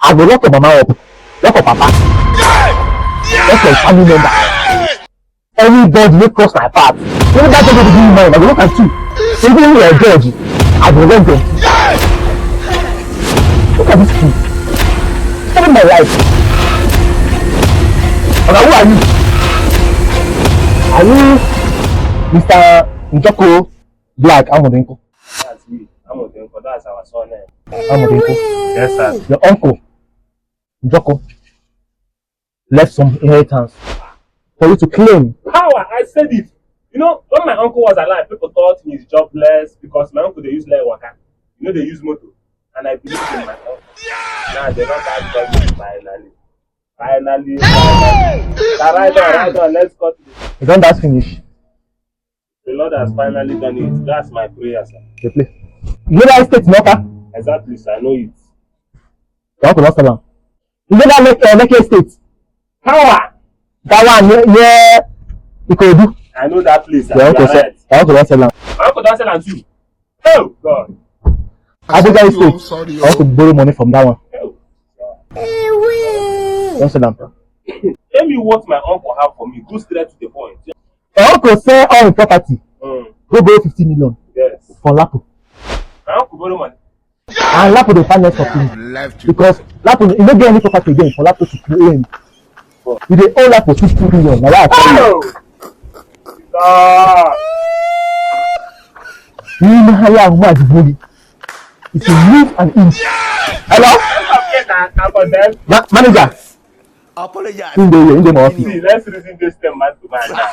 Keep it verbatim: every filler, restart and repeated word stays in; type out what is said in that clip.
I go lock your mama up, lock your papa, lock your family member. Anybody wey cross my path, even that person wey be mine, I go lock am too. Even your judge, I go lock them. Look at this kid. Saving my life. Oga, who are you? Are you Mister Njoko Black Amodenko? That's me. Amodenko, that's our surname. Amodenko. Yes, sir. Your uncle, Njoko, left some inheritance for you to claim. Power, I said it. You know, when my uncle was alive, people thought he's jobless because my uncle dey use leg waka. You know, they use motor. And I believe in my uncle. Now they don't have job finally. Finally, finally. Now, right on, right on. Let's cut it. You don dash finish. The Lord has finally done it. That's my prayer, sir. Dey play. You know that estate, Noka? Exactly, sir. I know it. Your uncle don sell am. You know that Lek- uh, Lekki estate? Power. That one near, near Ikorodu. I know that place, sir. Your uncle sell. Your uncle don sell am. My uncle don sell am too. Oh God. Abuja estate. Your uncle borrow money from that one. Oh God. Don sell am. Tell me what my uncle have for me. Go straight to the point. Your uncle sell all him property. Mm. Go borrow fifty million. Yes. For Lapo. My uncle borrow money. And Lapo dey find next of thing. Because Lapo, you no get any property again for Lapo to claim. You dey owe Lapo fifty million. Na why I tell you. Oh! Ah! You know how you are mad, bully. If you move an inch. Hello? Ma- manager. Apologize. Him dey here, him dey my office. See, let's reason this thing man to man now.